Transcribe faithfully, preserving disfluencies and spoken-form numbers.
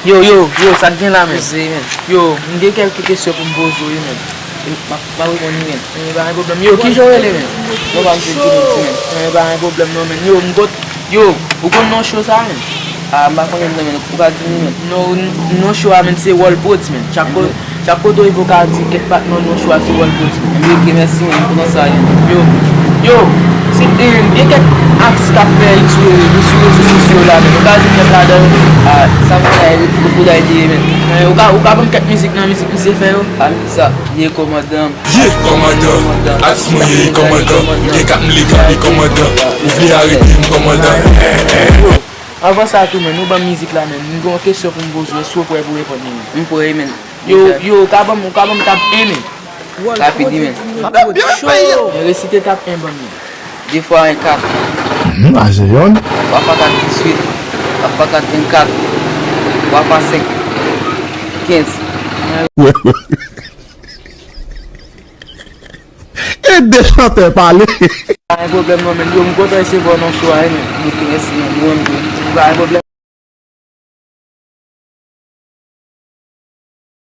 Yo, yo, yo, sa k gen la, men? Yo, m gen kèlke kesyon pou m poze w, wi, men. M ap, m ap reponn li, men. Men, pa gen pwoblèm. Yo, kijan w rele, men? Non, pa m se Timothy, men. Men, pa gen pwoblèm, non, men. Yo, m got, yo, ou konn non show sa, men? Ah, m pa konnen, non, men. Ou ka di m li, men. Non, non show a, men, se World Prodz, men. Chak ko-, chak kote w rive, ou ka di kèk patnè w non show a se World Prodz, men. Ebyen, ok, mèsi, men. M kontan sa, wi. Yo, yo, si, eh, gen kèk atis k ap fè hit sou, sou rezo sosyo la, men. Ou ka di kèk ladan l? Ah, sa m konnen, e, e, e, e, men. Eh, ou ka, ou ka ban m kèk mizik nan mizik misye fè yo? Ah, men sa, ye kòmandan. Ye kòmandan, atis mwen ye kòmandan. M gen kat milikan, li kòmandan. Ou vle arete m, kòmandan. Anvan sa tou, men, nou ban m mizik la, men. M gen yon kesyon pou m poze w, èske w prè pou reponn li, men? M prè, men. Yo, yo, ou ka ban m, ou ka ban m tab en, men? Rapid, wi, men. Men resite tab en ban m, men. De fwa en kat. Mhm, a se yonn. Twa fwa kat diswit. Kat fwa kat vennkat. Twa fwa senk kenz. E de chantè pale. Pa gen pwoblèm non, men. Yo, m kontan resevwa w nan show a, wi, men. Ok, mèsi, men. Mwen menm tou. Pa gen pwoblèm.